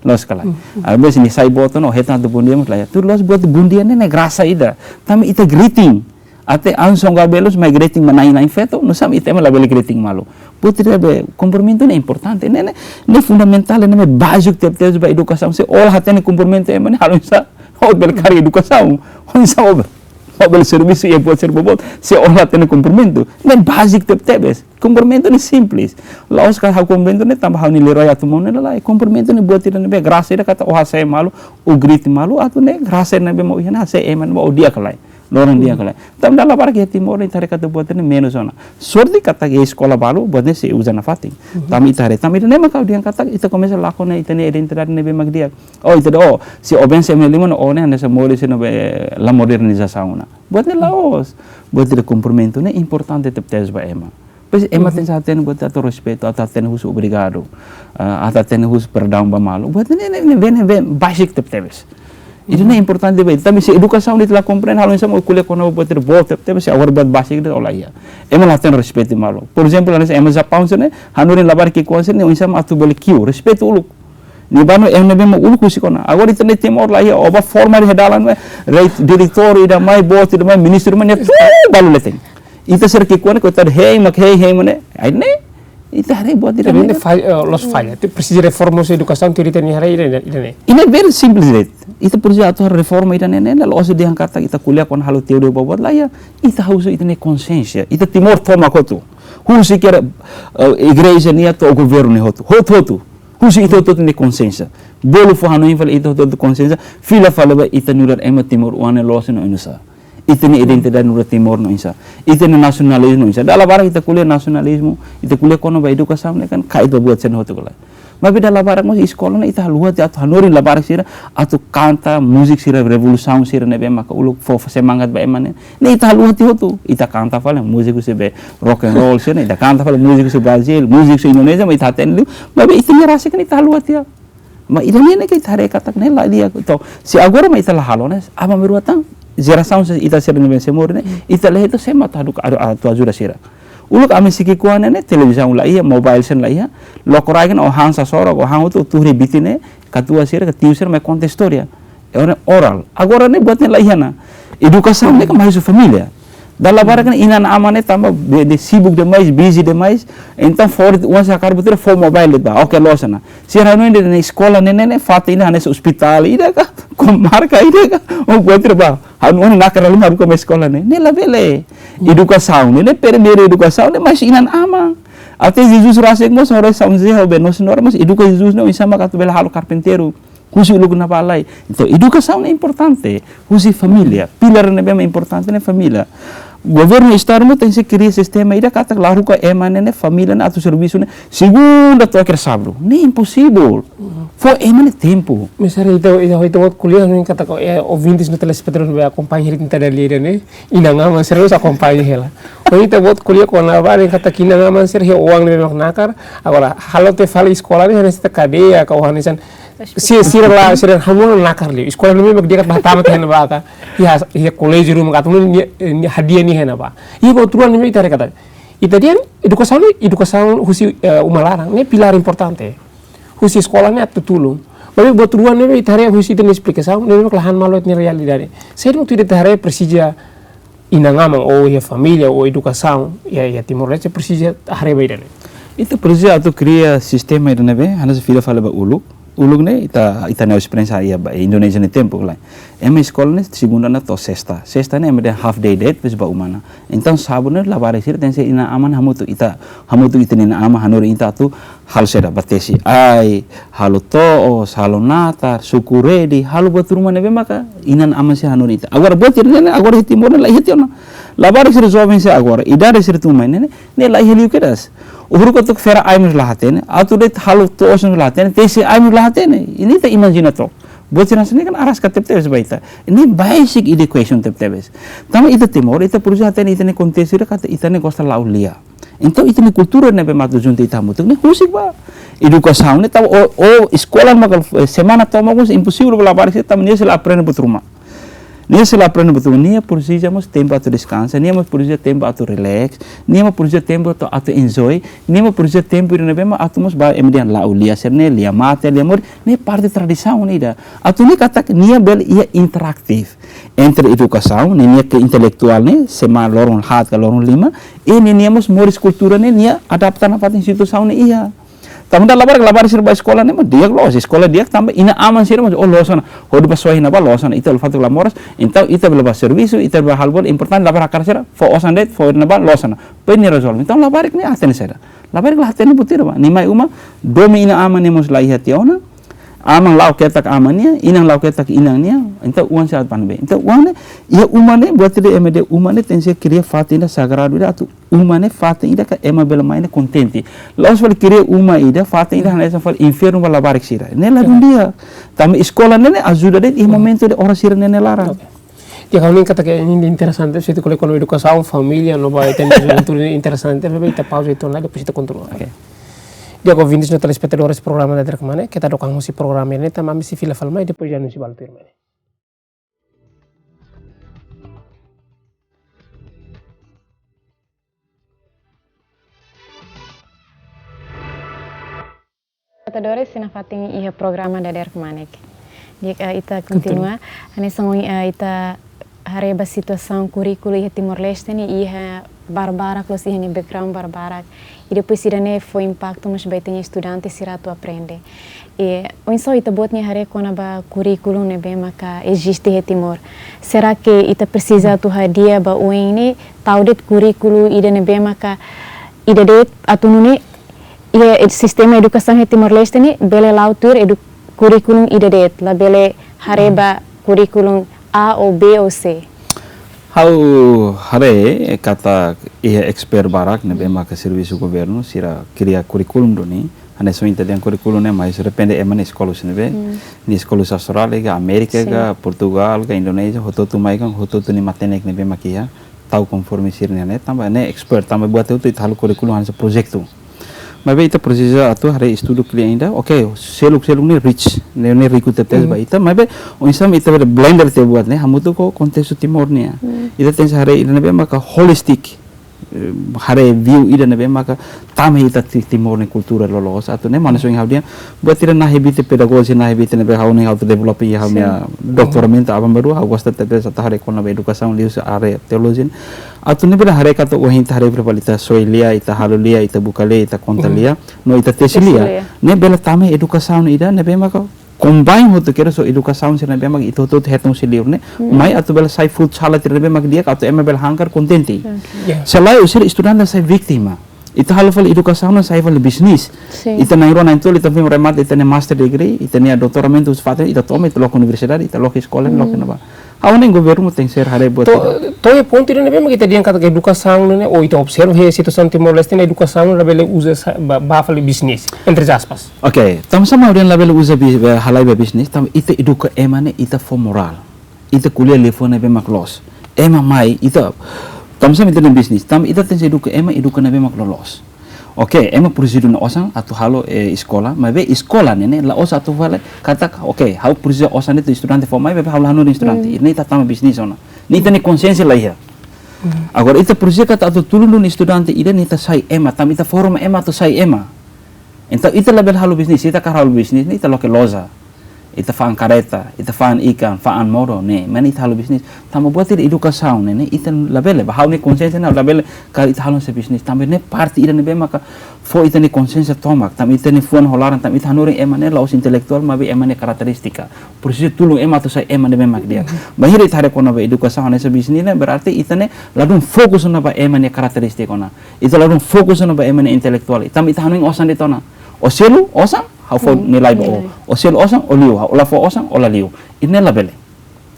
Loos ka lae. Às vezes nia sai boot ona, ó hetan atu bondia mós la iha. Tuir loos buat bondia ne'e, ne'e grasa ida. Tanba ita greeting. Até anson ka belus, mai greeting manán-na'in feto, nusá mak ita ema labele greeting malu. Buat ida be, kumprimentu ne'e importante. Ne'e, ne'e, ne'e fundamentál, ne'e, ne'e báziku tebetebes ba edukasaun. Se ó la hatene kumprimentu ema ne'e, halo oinsá ó bele kaer edukasaun. Oinsá ó be-, ó bele servisu iha buat sira boboot. Se ó la hatene kumprimentu. Ne'e báziku tebetebes. Kumprimentu ne'e simples. La'ós katak ha'u kumprimentu ne'e tanba ha'u-nia liurai atu monu ne'e, lae. Kumprimentu ne'e buat ida ne'ebé grasa ida katak ó hasai malu, ó greet malu, atu ne'e grasa ida ne'ebé mak ó iha ne'e hasai ema ne'ebé ó di'ak ka lae. Loron di'ak ka lae. Tanba dala barak iha Timor ne'e ita haree katak buat ne'e menus ona. Sorte katak iha eskola balu buat ne'e sei uza nafatin. Tanba ita haree, tanba ida-ne'e mak ha'u dehan katak ita komesa lakon ona ita-nia identidade ne'ebé mak di'ak. Oh, ita dehan, oh, se o-nia M L lima ne'e, oh, ne'e hanesan moris ne'ebé la modernizasaun ona. Buat ne'e la'ós. Buat ida kompromisu ne'e importante tebetebes ba ema. Pois ema tenke hatene buat atu respeitu, atu hatene husu obrigadu, ah, atu hatene husu perdaun ba malu. Buat ne'e, ne'e, ne'e, ne'e, ne'e basic tebetebes. Ida-ne'e importante ba ita. Tanba se edukasaun ita la komprende, halo oinsá mak ko'alia kona-ba buat ida boot tebetebes, se agora buat basic ida la iha. Ema la hatene respeitu malu. Por ezemplu, hanesan ema Japaun sira ne'e, hanorin labarik ki'ikoan sira ne'e, oinsá mak atu bele kiu, respeitu uluk. Ne'e bainhira ema ne'ebé mak uluk husik ona. Agora ita-nia Timor la iha, o bá forma iha dalan ne'e, rei, diretór ida mai, boot ida mai, ministru mai, nia tuur balu leten. Ita sira ki'ikoan ne'e, koitadu, hein mak hein, hein mak ne'e. Ai ne'e, ita haree buat ida-ne'e ne'e falla, eh, loos falla. Ita presiza reforma husi edukasaun, ita haree ida-ne'e, ida-ne'e. Ida-ne'e very simple de'it. Ita presiza atu reforma ida-ne'e ne'e, la'ós dehan katak ita ko'alia kona halo teoria boboot la iha. Ita husu ita-nia konxiénsia. Ita Timor tomak hotu. Husi kera, eh, igreja nian to'o governu nian hotu. Hotu, hotu. Husi ita hotu ita-nia konxiénsia. Bolu fó hanoin fali ita hotu ita-nia konxiénsia. Fila fali ba ita nu'udar ema timoroan ne'e loos ona oinsá. Ita-nia identidade nu'udar Timor ne'e oinsá. Ita-nia nasionalizmu ne'e oinsá. Dala barak ita ko'alia nasionalizmu, ita ko'alia kona-ba edukasaun ne'e kan, kait ba buat sira-ne'e hotu ka lae. Maibé dala barak mós eskola ne'e ita haluha tiha atu hanorin labarik sira, atu kanta múzika sira revolusaun sira ne'ebé maka uluk fó, fó semangat ba ema ne'e. Ne'e ita haluha tiha hotu. Ita kanta fali múzika husi be rock and roll sira ne'e, ita kanta fali múzika husi Brazil, múzika husi Indonézia, maibé ita hatene liu, maibé ita-nia rasik ne'e ita haluha tiha. Maibé ida-ne'e ne'e ke ita haree katak ne'e la di'ak. Entaun, se agora mak ita la halo ne'e, aban-bainrua tan, jerasaun sira, ita sira ne'ebé sei moris ne'e, ita la hetan sé mak atu, atu, atu ajuda sira. Uluk ami sei ki'ikoan ne'e, televizaun la iha, mobile sira la iha, lokraik ne'e o han sasoro, o han hotu, tuur iha biti ne'e, katuas sira, ka tiu sira mai konta istória. É oral. Agora ne'e buat ne'e la iha ona. Edukasaun ne'e kan mai husi família. Dala barak ne'e inan-aman ne'e tanba be, de sibuk demais, busy demais. Entaun fó de'it oan sira hakarak buat ida fó mobile de'it ba. Oke, loos ona. Sira hanoin dehan eskola ne'e, ne'e, ne'e fatin ida hanesan ospitál ida ka, komarka ida ka. Oh, buat ida ba. Hanoin nakar lalu haruka mai eskola ne'e. Ne'e labele. Edukasaun ne'e, ne'e primeiru edukasaun ne'e mai husi inan-aman. Até Jesus rasik mós, ora São José ho be Nossa Senhora mós eduka Jesus ne'e oinsá mak atu bele halo karpinteiru. Husi uluk ne'ebá lai. Entaun, edukasaun ne'e importante. Husi família. Pilár ne'ebé mak importante ne'e família. Governu, estadu mós tenke kria sistema ida katak la haruka ema ne'e, ne'e família ne'e atu servisu ne'e segunda to'o sábadu. Ne'e imposivel. Fó ema ne'e tempu. Misalnya ita, ita, ita buat ko'alia ne'e katak, eh, ouvintes no telespectadores ne'ebé akompaña ita dala ida ne'e, inan-aman sira mós akompaña hela. Ho ita buat ko'alia kona-ba ne'e katak inan-aman sira iha oan ne'ebé mak nakar, agora halo tiha fali eskola ne'e hanesan kadeia ka hanesan sira, sira la, sira hamuan nakar liu. Eskola ne'ebé mak di'ak atu hatama tiha ne'ebá ka. Iha, iha koléjiu ruma ka atu nia, nia hadi'a nia iha ne'ebá. Iha buat rua ne'ebé ita haree katak. Ita dehan edukasaun ne'e, edukasaun husi, eh, uma laran ne'e pilár importante. Husi eskola ne'e atu tulun. Maibé buat rua ne'ebé ita haree husi ita-nia esplikasaun ne'ebé mak la han malu ita-nia realidade. Saida mak ita haree presiza inan-aman, ou iha família, ou edukasaun, iha, iha Timor-Leste presiza haree ba ida-ne'e. Ita presiza atu kria sistema ida ne'ebé, hanesan fila fali ba uluk. Uluk ne'e, ita, ita-nia esperiénsia iha ba Indonézia nia tempu ka lae. Ema eskola ne'e segunda ona to'o sesta. Sesta ne'e ema dehan half day de'it, depois bá uma ona. Entaun sábadu ne'e labarik sira tenke inan-aman hamutuk, ita, hamutuk ita-nia inan-aman hanorin ita atu halo saida, bá tesi ai, halo to'os, halo natar, suku redi, halo buat ruma ne'ebé maka inan-aman sira hanorin ita. Agora buat ida-ne'e, agora iha Timor ne'e la iha tiha ona. Labarik sira joven sira agora, idade sira tun mai ne'e, ne'e la iha liu kedas. Uhur ka tuk fera ai mós la hatene, atu de'it halo to'os mós la hatene, tesi ai mós la hatene. Ne'e ita imajina took. Buat sira hanesan ne'e kan araska tebetebes ba ita. Ne'e basic education tebetebes. Tanba ita Timor, ita presiza hatene ita-nia kontestu ida katak ita ne'e gosta la'o lia. Entaun, ita-nia kultura ne'ebé mak atu junta ita hamutuk ne'e husik ba. Edukasaun ne'e tanba o, o eskola maka, eh, semana tomak mós imposivel ba labarik sira tanba nia sei la aprende buat ruma. Nia sei la aprende buat ruma, nia presiza mós tempu atu deskansa, nia mós presiza tempu atu relax, nia mós presiza tempu atu, atu enjoy, nia mós presiza tempu ida ne'ebé mak atu mós ba ema dehan la'o lia sira-ne'e, lia mate, lia moris, ne'e parte tradisaun ida. Atu nune'e katak nia bele iha interaktif entre edukasaun, ne'e nia ke intelektuál ne'e, semana loron haat ka loron lima, i ne'e nia mós moris kultura ne'e, nia adapta nafatin situasaun ne'e iha. Tanba labarik, labarik sira bá eskola ne'e, mós di'ak loos, eskola di'ak tanba inan-aman sira mós, oh, loos ona, hodi bá soe iha ne'ebá loos ona, ita uluk fatuk la moras, entaun ita bele bá servisu, ita bele halo buat, importante labarik hakarak sira, fó osan de'it, fó iha ne'ebá loos ona. Depois nia rezolve. Entaun labarik ne'e hatene saida. Labarik la hatene buat ida ba. Nia mai uma, domin inan-aman ne'e mós la iha tiha ona, Aman la'o ketak aman nian, inan la'o ketak inan nian, entaun oan sira atu bá ne'ebé. Entaun oan ne'e, iha uma ne'e, buat ida ema dehan uma ne'e tenke kria fatin ida sagradu ida atu uma ne'e fatin ida ka ema bele mai ne'e kontente. La'ós fali kria uma ida, fatin ida hanesan fali infernu ba labarik sira. Ne'e ladún di'ak. Tanba eskola ne'e ne'e ajuda de'it iha momentu ida oras sira ne'e ne'e laran. Oke. Di'ak, ha'u hanoin katak ida-ne'e interesante, se ita ko'alia kona-ba edukasaun, família, no ba ita-nia juventude ne'e interesante, maibé ita pauza uitoan lai, depois ita kontinua. Oke. Di'ak, ouvintes no telespetadores programa Dader Kmanek, keta dook an husi programa ne'e, tanba ami sei fila fali mai, depois de anúnsiu balu tuirmai. Telespetadores sira nafatin iha programa Dader Kmanek. Di'ak, eh, ita kontinua. Kontinua. Hanesan ohin, eh, ita haree ba situasaun kurríkulu iha Timor-Leste ne'e iha barbarak loos, iha nia background barbarak. I depois ida-ne'e fó impaktu mós ba ita-nia estudante sira atu aprende. I oinsá ita-boot nia haree kona-ba kurríkulu ne'ebé maka eziste iha Timor. Será que ita presiza atu hadi'a ba oin ne'e tau de'it kurríkulu ida ne'ebé maka ida de'it atu nune'e iha ed-, sistema edukasaun iha Timor-Leste ne'e bele la'o tuir edu-, kurríkulu ida de'it, labele haree ba kurríkulu A ou B ou C. Ha'u haree katak iha expert barak ne'ebé maka servisu governu sira kria kurríkulu duni, hanesan ohin ita dehan kurríkulu ne'e mais depende ema nia eskola husi ne'ebé, nia eskola husi Austrália ka, Amérika ka, Portugal ka, Indonézia, hotu-hotu mai kan, hotu-hotu nia matenek ne'ebé maka iha, tau konforme sira-nia ne'e, tanba ne'e expert, tanba buat hotu ita halo kurríkulu hanesan projetu. Maibé ita presiza atu haree estudu kle'an ida, oke, seluk-seluk ne'e rich, ne'e, ne'e riku tebes ba ita, maibé oinsá mak ita bele blend tiha buat ne'e, hamutuk ho kontestu Timor nian. Ita tenke haree ida ne'ebé maka holistic, eh, haree view ida ne'ebé maka tama iha ita Ti-, Timor nia kultura loloos, atu ne'e mana soin hau dia, buat ida nahe bite pedagogi, nahe bite ne'ebé ha'u ne'e ha'u atu develop iha ha'u-nia doutoramentu aban-bainrua, ha'u gosta tebes atu haree kona-ba edukasaun liuhusi área teologia. Atu ne'e bele haree katak ohin ita haree bele fali ita soe lia, ita halo lia, ita buka lia, ita konta lia, no ita tesi lia. Ne'e bele tama edukasaun ida ne'ebé maka combine hotu kedas ho edukasaun sira ne'ebé maka ita hotu-hotu hetan husi liur ne'e. Mai atu bele sai fruit salad ne'ebé maka di'ak atu ema bele hankar kontente. Oke. Ya. Se lae husi estudante sai vítima. Ita halo fali edukasaun ne'e sai fali bisnis. Sin. Ita na'in-rua na'in-tolu ita foin remata ita-nia master degree, ita-nia doutoramentu husi fatin, ita toma, ita loke universidade, ita loke eskola, loke ne'ebá. Ha'u hanoin governu tenke haree buat ida. To'o iha pontu ida ne'ebé maka ita dehan katak edukasaun ne'e, ou ita observa iha situasaun Timor-Leste ne'e edukasaun ne'e labele uza sa-, ba, ba fali bisnis, entre aspas. Oke, tanba sá mak ha'u dehan labele uza bi-, ba, halai ba bisnis, tanba ita eduka ema ne'e ita fó morál. Ita ko'alia liafuan ne'ebé mak loos. Ema mai, ita, tanba sá mak ita dehan bisnis, tanba ita tenke eduka ema, eduka ne'ebé mak loloos. Oke, ema presiza duni osan atu halo, eh, eskola, maibé eskola ne'e ne'e la'ós atu fali katak, oke, ha'u presiza osan ne'e atu estudante fó mai, maibé ha'u la hanorin estudante. Ne'e ita tama bisnis ona. Ne'e ita-nia konsiénsia laiha. Agora, ita presiza katak atu tulun duni estudante ida ne'e ita sai ema, tanba ita forma ema atu sai ema. Entaun, ita labele halo bisnis, ita hakarak halo bisnis, ne'e ita loke loja. Ita fa'an kareta, ita fa'an ikan, fa'an modo, ne'e, mak ne'e ita halo bisnis. Tanba buat ida edukasaun ne'e, ne'e, ita labele, ba ha'u-nia konsiénsia ne'e labele, karik ita halo hanesan bisnis. Tanba ne'e parte ida ne'ebé maka fó ita-nia konsiénsia tomak, tanba ita-nia fuan ho laran, tanba ita hanorin ema ne'e la'ós intelektuál, maibé ema nia karakterístika. Presiza tulun ema atu sai ema ne'ebé mak di'ak. Bainhira ita haree kona-ba edukasaun hanesan bisnis ne'e, berarti ita ne'e ladún fokus ona ba ema nia karakterístika ona. Ita ladún fokus ona ba ema nia intelektuál. Tanba ita hanoin osan de'it ona. Ó selu osan, ha'u fó nilai ba ó. Ó selu osan, ó liu, ha'u la fó osan, ó la liu. Ida-ne'e labele.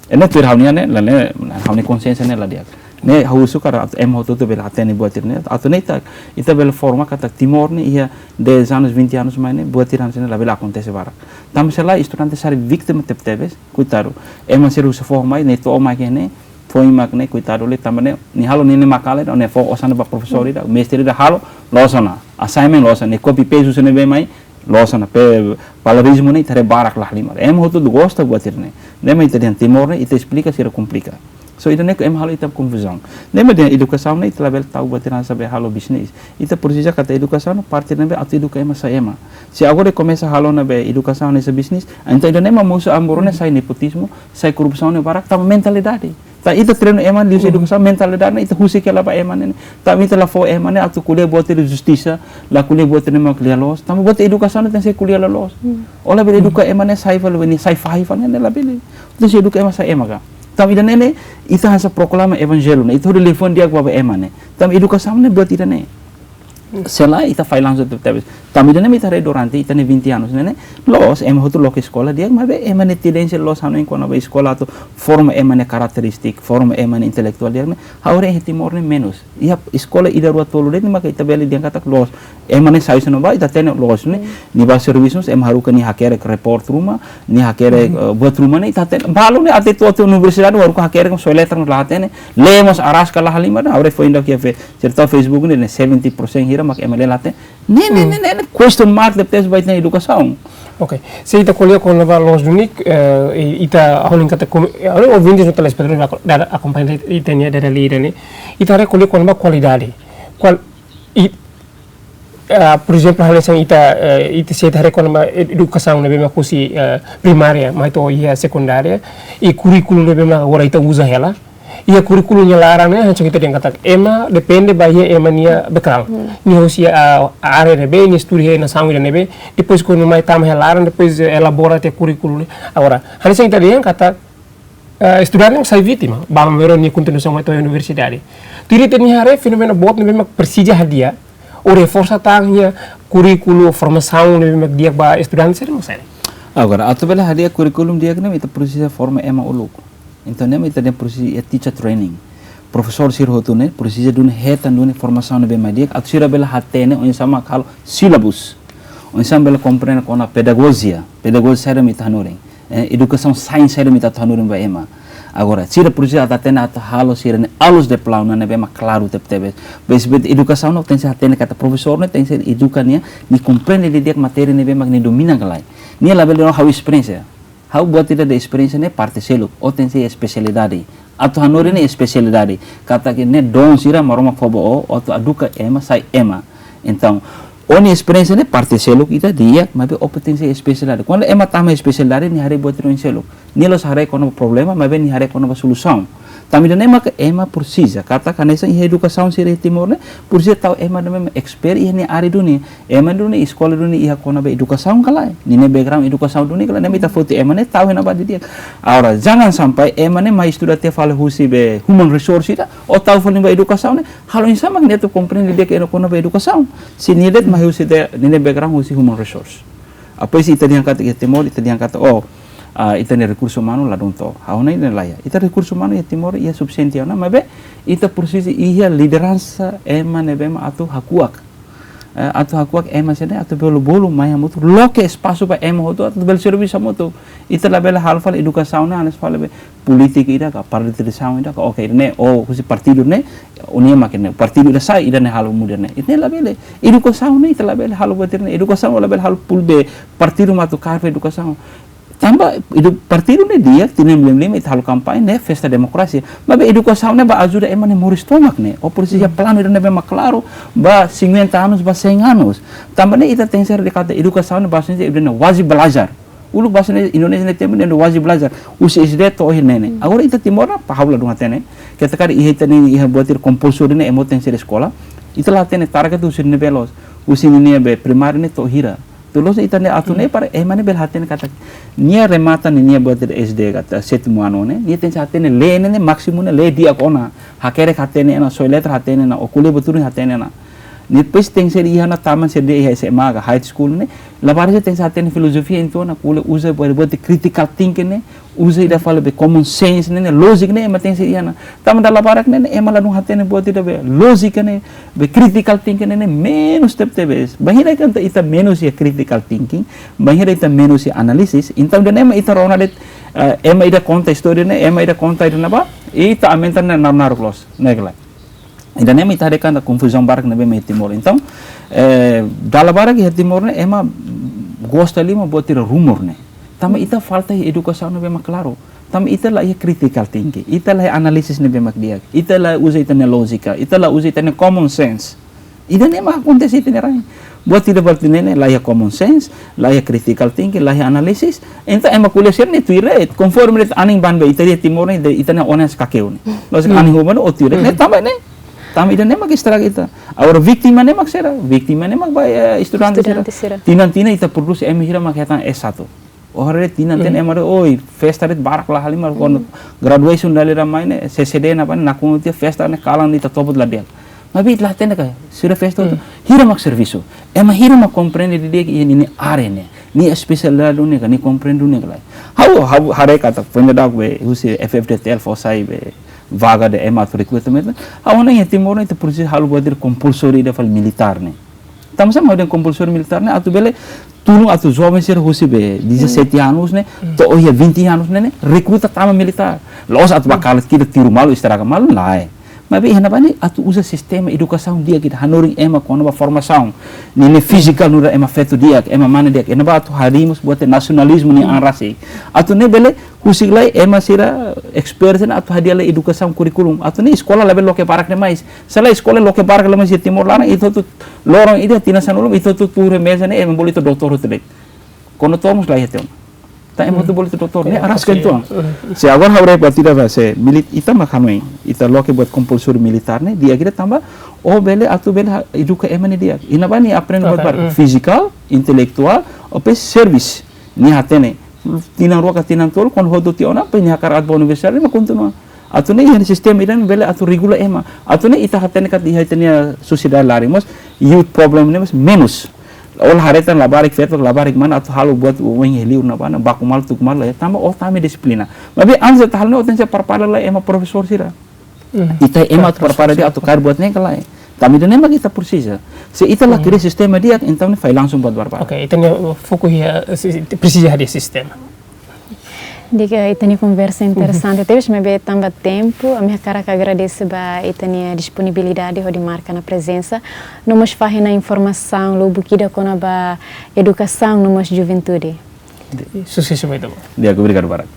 Ida-ne'e tuir ha'u-nia ne'e, la ne'e, ha'u-nia konsiénsia ne'e la di'ak. Ne'e ha'u husu karik atu ema hotu-hotu bele hatene buat ida-ne'e. Atu ne'e ita, ita bele forma katak Timor ne'e iha dez anos, vinte anos mai ne'e, buat ida hanesan ne'e labele akontese barak. Tanba se lae estudante sira vítima tebetebes, koitadu. Ema sira husi foho mai, ne'e to'o mai ke ne'e, foin mak ne'e, koitadu, le tanba ne'e, nia halo ne'e, ne'e mak halo, ne'e fó osan ba profesór ida, mestre ida halo, loos ona. Assignment loos ona, ne'e copy paste husi ne'ebé mai, loos ona, pe palarismu ne'e ita haree barak lahalimar. Ema hotu-hotu gosta buat ida-ne'e. Ne'e mak ita dehan Timor ne'e, ita esplika sira komplika. So, ida-ne'e ke ema halo ita konfuzaun. Ne'e mak dehan edukasaun ne'e ita labele tau buat ida hanesan be halo bisnis. Ita presiza katak edukasaun ne'e parte ne'ebé atu eduka ema sai ema. Se agora komesa halo ne'ebé edukasaun hanesan bisnis, entaun ida-ne'e mak mosu agora ne'e sai nepotizmu, sai korrupsaun ne'e barak, tanba mentalidade. Tanba ita treinu ema liuhusi edukasaun, mentalidade ne'e ita husik hela ba ema ne'e. Tanba ita la fó ema ne'e atu ko'alia buat ida justisa, la ko'alia buat ida mak lia-loos. Tanba buat edukasaun ne'e tenke ko'alia loloos. Ó labele eduka ema ne'e sai fali ne'e, sai fahi fali ne'e, labele. Tenke eduka ema sai ema ka. Tanba ida-ne'e ne'e, ita hanesan proklama evanjellu ne'e, ita hodi liafuan di'ak ba ema ne'e. Tanba edukasaun ne'e buat ida-ne'e. Selae ita failansu tebes. Tanba ida-ne'e mak ita haree durante ita-nia vinte anos ne'e, ne'e. Loos, ema hotu loke eskola di'ak, maibé ema nia tendénsia loos hanoin kona-ba eskola atu forma ema nia karakterístika, forma ema nia intelektuál di'ak ne'e. Ha'u haree iha Timor ne'e menus. Iha eskola ida rua tolu de'it mak ita bele dehan katak loos. Ema ne'e sai husi ne'ebá, ita hatene loos ne'e. Nia bá servisu, ema haruka nia hakerek report ruma, nia hakerek, eh, buat ruma ne'e, ita hatene. Balu ne'e até to'o, to'o universidade, haruka hakerek, soe letra, la hatene. Lee mós araska la halimar, ha'u haree foin ida ke fe, serta Facebook ne'e, ne'e seventy percent hira mak ema lee la hatene. Ne'e, ne'e, ne'e, ne'e, ne'e question mark tebes ba ita-nia edukasaun. Ok. Se ita ko'alia kona-ba loos duni, eh, i-, ita ha'u hanoin katak kom-, eh, ha'u hanoin ouvintes no telespetadores ako-, dada, akompaña ita-nia dada lira ne'e. Ita haree ko'alia kona-ba kualidade. Kual-, i-, ah, por ezemplu, hanesan ita, eh, ita se ita haree kona-ba ed-, edukasaun ne'ebé mak husi, eh, primária, mai to'o iha sekundária, i kurríkulu ne'ebé mak agora ita uza hela. Iha kurríkulu nia laran ne'e, hanesan ita dehan katak ema depende ba iha ema nia background. Nia husi, ah, área ne'ebé, nia estuda iha nasaun ida ne'ebé, depois kuandu mai tama iha laran, depois, eh, elabora tiha kurríkulu ne'e. Agora, hanesan ita dehan katak, eh, estudante ne'e sai vítima, balu mero nia kontinuasaun mai to'o universidade. Tuir ita-nia haree, fenómenu boot ne'ebé mak presiza hadi'a, ou reforsa tan iha kurríkulu, formasaun ne'ebé mak di'ak ba estudante sira mak saida? Agora, atu bele hadi'a kurríkulu di'ak ne'e, ita presiza forma ema uluk. Entaun, ne'e mak ita dehan presiza iha teacher training. Profesór sira hotu ne'e, presiza duni hetan duni formasaun ne'ebé mak di'ak, atu sira bele hatene, oinsá mak halo sílabus. Oinsá bele komprende kona pedagojia, pedagojia saida mak ita hanorin. Eh, edukasaun sains saida mak ita atu hanorin ba ema. Agora, sira presiza atu hatene atu halo sira-nia alus de planu ne'ebé mak klaru tebetebes. Bes bet edukasaun ne'e tenke hatene katak profesór ne'e tenke eduka nia, nia komprende didi'ak matéria ne'ebé mak nia domina ka lae. Nia labele dehan ha'u esperiénsia. Ha'u buat ida de'it esperiénsia ne'e parte seluk, ó tenke espesialidade. Atu hanorin ne'e espesialidade. Katak ne'e don sira Maromak fó ba ó, ó atu eduka ema sai ema. Entaun, ó-nia esperiénsia ne'e parte seluk ida di'ak, maibé ó potensiál espesialidade. Kuandu ema tama espesialidade, nia haree buat ida oin seluk. Nia la'ós haree kona-ba problema, maibé nia haree kona-ba solusaun. Tanba ida-ne'e maka ema presiza, katak hanesan iha edukasaun sira iha Timor ne'e, presiza tau ema ne'ebé mak expert iha nia área duni. Ema duni, eskola duni, iha kona-ba edukasaun ka lae. Ninia background edukasaun duni ka lae, ne'e mak ita foti ema ne'e tau iha ne'ebá didi'ak. Agora, jangan sampai ema ne'e mai estuda tiha fali husi be human resource ida, ó tau fali ba edukasaun ne'e, halo oinsá mak nia atu komprende didi'ak kona-ba edukasaun. Se nia de'it mai husi de, ninia background husi human resource. Depois ita dehan katak iha Timor, ita dehan katak, oh, ah, ita-nia rekursu umanu ladún to'o. Ha'u hanoin ne'e laiha. Ita rekursu umanu iha Timor iha sufisiente ona, maibé ita presiza iha lideransa ema ne'ebé mak atu hakuak. Eh, atu hakuak ema sira-ne'e, atu bolu-bolu mai hamutuk, loke espasu ba ema hotu, atu bele servisu hamutuk. Ita labele halo fali edukasaun ne'e, hanesan fali be polítika ida ka, partidizasaun ida ka, oke, ne'e, ó husi partidu ne'e, ó-nia mak ne'e, partidu ida sai, ida-ne'e halo muda ne'e. Ida-ne'e labele. Edukasaun ne'e, ita labele halo buat ida-ne'e. Edukasaun labele halo pul be partidu mak atu kaer fali edukasaun. Tanba, edu-, partidu ne'e di'ak, tinan lima lima ita halo kampaña, ne'e festa demokrasia. Maibé edukasaun ne'e ba ajuda ema ne'e moris tomak ne'e. Ó presiza planu ida ne'ebé mak klaru, ba cinquenta anos, ba cem anos. Tanba ne'e ita tenke ser de kata edukasaun ne'e ba sini ida ne'e wajib belajar. Uluk bahasa ne'e Indonesia ne'e temi ne'e wajib belajar. Husi S D to'o iha ne'e ne'e. Agora ita Timor ne'e, pa ha'u ladún hatene. Katak karik iha ita-nia, iha buat ida compulsory ne'e ema tenke ser eskola. Ita la hatene target husi ne'ebé loos. Husi ninia be primária ne'e to'o hira. Tuir loos ita-nia atu ne'e para ema ne'e bele hatene katak nia remata ninia buat ida S D katak sétimo ano ne'e, nia tenke hatene lee ne'e, ne'e másimu ne'e lee di'ak ona. Hakerek hatene ona, soe letra hatene ona, ó ko'alia buat duni hatene ona. Nia depois tenke ser iha ona taman ser iha S M A ka high school ne'e, labarik sira tenke hatene filozofia entaun ona, ko'alia uza buat, buat critical thinking ne'e, uza ida fali be common sense ne'e, ne'e logic ne'e ema tenke ser iha ona. Tanba dala barak ne'e, ne'e ema ladún hatene buat ida be lójika ne'e, be critical thinking ne'e, ne'e menus tebetebes. Bainhira katak ita menus iha critical thinking, bainhira ita menus iha analisis, entaun ida-ne'e mak ita rona de'it, eh, ema ida konta istória ne'e, ema ida konta ida-ne'ebá, ita aumenta ne'e naruk-naruk loos, ne'e ka lae. Ida-ne'e mak ita haree katak konfuzaun barak ne'ebé mai Timor. Entaun, eh, dala barak iha Timor ne'e, ema gosta liu mak buat ida rumor ne'e. Tanba ita falta iha edukasaun ne'ebé mak klaru. Tanba ita la iha critical thinking, ita la iha analisis ne'ebé mak di'ak, ita la uza ita-nia lójika, ita la uza ita-nia common sense. Ida-ne'e mak akontese iha ita-nia rain. Buat ida buat ne'e ne'e, la iha common sense, la iha critical thinking, la iha analisis. Entaun ema ko'alia sira ne'e tuir de'it, konforme de'it anin ban be ita iha Timor ne'e, de-, ita-nia ones kakeu ne'e. Loos anin human ó tuir de'it. Ne'e tanba ne'e. Tanba ida-ne'e mak estraga ita. Agora vítima ne'e mak sira, vítima ne'e mak ba, eh, estudante sira. Estudante sira. Tinan-tinan ita prodús ema hira mak hetan S satu. Ó haree tinan-tinan ema dehan, oi, festa de'it barak la halimar, kuandu graduation dala ida mai ne'e, C C D ne'ebá ne'e nakonu tiha, festa ne'e kalan ita topot la di'ak. Maibé ita la hatene katak sira festa hotu, hira mak servisu. Ema hira mak komprende didi'ak iha ninia área ne'e, nia espesialidade duni ka, nia komprende duni ka lae. Ha'u, ha'u haree katak foin dadauk be husi F F D T L fó sai be vaga de ema atu rekruta meta. Ha'u hanoin iha Timor ne'e ita presiza halo buat ida kompulsóriu ida fali militár ne'e. Tanba sá mak dehan kompulsóriu militár ne'e, atu bele tulun atu joven sira husi be dezassete anos ne'e to'o iha vinte anos ne'e, ne'e rekruta tama militár. La'ós atu ba kalat kida tiru malu, estraga malu, lae. Maibé iha ne'ebá ne'e atu uza sistema edukasaun di'ak ida, hanorin ema kona-ba formasaun, ninia fízika nu'udar ema feto di'ak, ema mane di'ak, iha ne'ebá atu harii mós buat nasionalizmu nia an rasik. Atu nune'e bele husik lai ema sira expert sira atu hadi'a lai edukasaun kurríkulu. Atu nune'e eskola labele loke barak demais. Se lae eskola loke barak demais iha Timor laran, ita hotu loron ida tinan sanulu, ita hotu tuur iha meza ne'e, ema bolu ita doutór hotu de'it. Kuandu to'o mós lae iha tinan. Tan ema hotu bolu ita doutór, ne'e araska uitoan. Se agora ha'u haree buat ida ba, se milit-, ita mak hanoin, ita loke buat kompulsóriu militár ne'e, di'ak ida tanba, ó bele atu bele ha-, eduka ema ne'e di'ak. Iha ne'ebá nia aprende buat barak, fízikál, intelektuál, ou pe servisu. Nia hatene. Tinan rua ka tinan tolu, kuandu hotu tiha ona, pe nia hakarak atu ba universidade, nia kontinua. Atu nune'e iha sistema ida-ne'e bele atu regula ema. Atu nune'e ita hatene katak iha ita-nia sosiedade laran mós, youth problem ne'e mós menus. Ó la haree tan labarik feto, labarik mane atu halo buat oin iha li'ur ne'ebá ne'e, baku malu, tuku malu, ya, tanba ó tama iha dixiplina. Maibé antes atu halo ne'e, ó tenke prepara lai ema profesór sira. Ita ema atu prepara di'ak atu kaer buat ne'e ka lae. Tanba ida-ne'e mak ita presiza. Se ita la kria sistema di'ak, entaun ne'e falla langsung buat barbarak. Oke, ita-nia, uh, foku iha, si-, si-, presiza hadi'a sistema. Di'ak, ita-nia konversa interesante tebes, maibé tanba tempu, ami hakarak agradese ba ita-nia disponibilidade hodi marka ona prezensa, no mós fahe ona informasaun lubuk ida kona-ba edukasaun no mós juventude. Susesu ba ita-boot. Di'ak, obrigadu barak.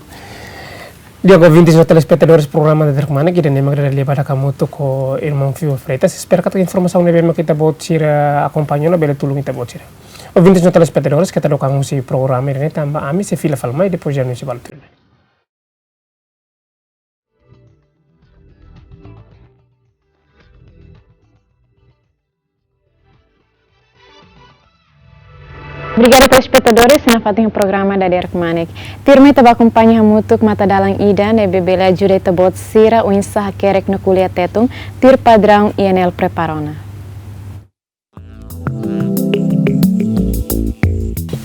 Di'ak, ouvintes no telespetadores programa Dadeer Kmanek, ida-ne'e mak dada lia badak hamutuk ho irmaun Fiu Freitas. Espera katak informasaun ne'ebé mak ita-boot sira akompaña ona bele tulun ita-boot sira. Ouvintes no telespetadores, keta dook an husi programa ida-ne'e tanba ami sei fila fali mai depois de anúnsiu balu tuirmai. Obrigada, telespetadores, nafatin programa Dadeer Kmanek. Tuirmai ita bá akompaña hamutuk matadalan ida ne'ebé bele ajuda ita-boot sira oinsá hakerek no ko'alia Tetun, tuir padraun I N L prepara ona.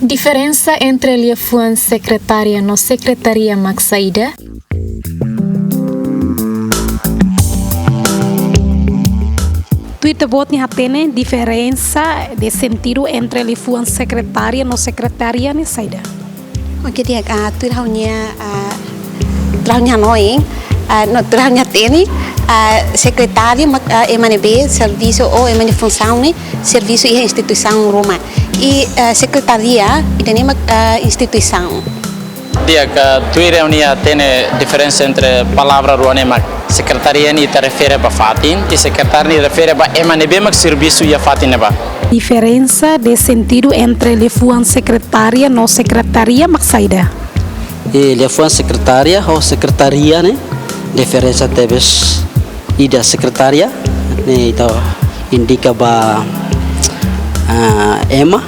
Diferensa entre liafuan sekretária no sekretaria mak saida? Tuir ita-boot nia hatene, diferensa de sentidu entre liafuan sekretária no sekretaria ne'e saida? Oke, di'ak, ah, tuir ha'u-nia, ah, tuir ha'u-nia hanoin, ah, no, tuir ha'u-nia hatene, ah, sekretária mak, ah, ema ne'ebé servisu ou ema nia funsaun ne'e servisu iha instituisaun ruma. I, ah, sekretaria, ida-ne'e mak, ah, instituisaun. Di'ak, tuir ha'u-nia hatene diferensa entre palavra rua ne'e mak sekretaria ne'e ita refere ba fatin, i sekretária ne'e refere ba ema ne'ebé mak servisu iha fatin ne'ebá. Diferensa de sentidu entre liafuan sekretária no sekretaria mak saida? I liafuan sekretária ho sekretaria ne'e diferensa tebes. Ida sekretária ne'e ita indika ba, ah, ema,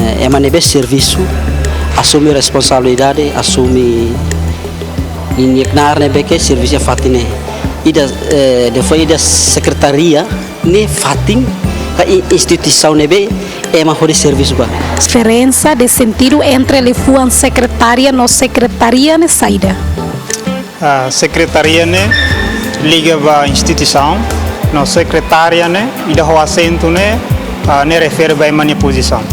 eh, ema ne'ebé servisu, asume responsabilidade, asume ninia knaar ne'ebé ke servisu iha fatin ne'e. Ida, eh, depois ida sekretaria ne'e fatin ka i-, instituisaun ne'ebé ema hodi servisu ba. Diferensa de sentidu entre liafuan sekretária no sekretaria ne'e saida? Ah, sekretaria ne'e liga ba instituisaun, no sekretária ne'e, ida ho asentu ne'e, ah, ne'e refere ba ema nia pozisaun.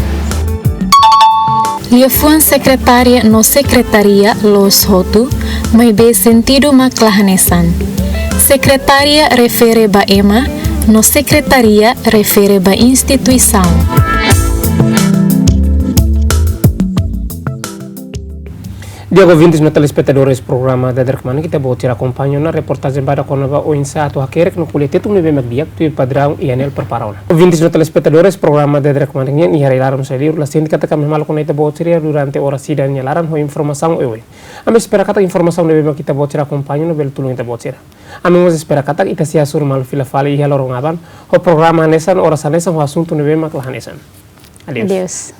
Liafuan sekretária no sekretaria loos hotu, maibé sentidu mak la hanesan. Sekretária refere ba ema, no sekretaria refere ba instituisaun. Di'ak, ouvintes no telespetadores programa Dadeer Kmanek, ita-boot sira akompaña ona reportajen badak kona-ba oinsá atu hakerek no ko'alia Tetun ne'ebé mak di'ak, tuir padraun I N L prepara ona. Ouvintes no telespetadores programa Dadeer Kmanek nian iha rai-laran no sai-liur, la sente katak ami maluk ona ita-boot sira durante oras ida nia laran ho informasaun oioin. Ami espera katak informasaun ne'ebé mak ita-boot sira akompaña ona bele tulun ita-boot sira. Ami mós espera katak ita sei hasoru malu fila fali iha loron aban ho programa hanesan, oras hanesan, ho asuntu ne'ebé mak la hanesan. Adeus. Adeus.